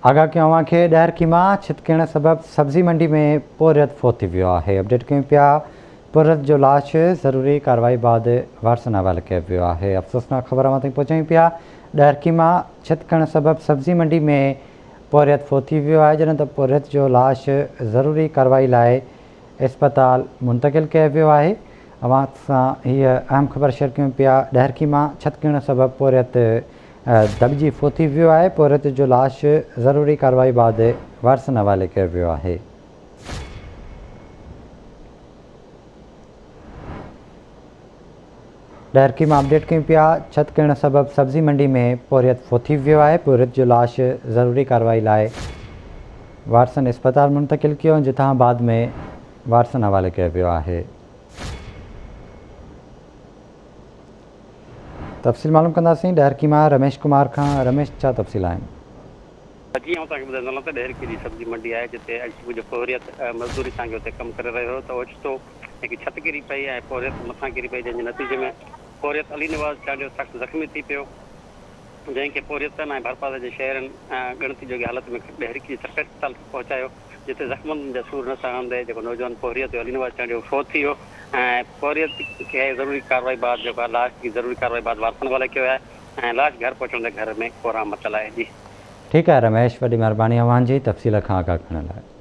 آگاهه ڪيون اوهان کي ڏهرڪي مان ڇتڪڻ سبب سبزي منڊي ۾ پورهيت فوت ٿي ويو آهي اپڊيٽ ڪيون پيا پورهيت جو لاش ضروري ڪارروائي بعد وارثن حوالي ڪيو ويو آهي افسوسناڪ خبر اوهان تائين پهچايون پيا ڏهرڪي مان ڇتڪڻ سبب سبزي منڊي ۾ پورهيت فوت ٿي ويو آهي جڏهن ته پورهيت جو لاش ضروري ڪارروائي لاء اسپتال منتقل ڪيو ويو آهي اوهان سان هيء اهم خبر شيئر ڪيون پيا ڏهرڪي مان ڇتڪڻ سبب پورهيت دٻجي فوت ٿي ويو آهي، پورهيت جو لاش ضروري ڪارروائي بعد وارثن حوالي ڪيو ويو آهي. ڏهرڪي مان اپڊيٽ ڪيون پيا، ڇت ڪرڻ سبب سبزي منڊي ۾ پورهيت فوت ٿي ويو آهي، پورهيت جو لاش ضروري ڪارروائي لاء وارثن اسپتال منتقل ڪيو جتان بعد ۾ وارثن حوالي ڪيو ويو آهي. تفصيل معلوم ڪنداسين ڏهرڪي مان رميش ڪمار کان رميش ڇا تفصيل آهن. جي آئون توهان کي ٻڌائيندو هلان ته ڏهرڪي جي سبزي منڊي آهي جتي اڄ صبح جو پورهيت مزدوري سانگي اتي ڪم ڪري رهيو هو ته اوچتو هڪ ڇت ڪري پئي ۽ پورهيت مٿان ڪري پئي جنهن جي نتيجي ۾ پورهيت علي نواز چانڊيو سخت زخمي ٿي پيو جنهن کي پورهيتن ۽ ڀرپاسي جي شهرين ڳڻتي جوڳي حالت ۾ ڏهرڪي جي سرڪاري اسپتال پهچايو جتي زخمن جا سور نه سهندي جيڪو نوجوان پورهيت هيو علي نواز چانڊيو فوت ٿي ويو ۽ پورهيت کي ضروري ڪارروائي بعد جيڪو آهي لاش جي ضروري ڪارروائي بعد وارثن حوالي ڪيو ويو آهي ۽ لاش گهر پهچڻ تي گهر ۾ ڪهرام مچل آهي جي. ٺيڪ آهي رميش وڏي مهرباني اوهان جي تفصيل کان آگاهه ڪرڻ لاء.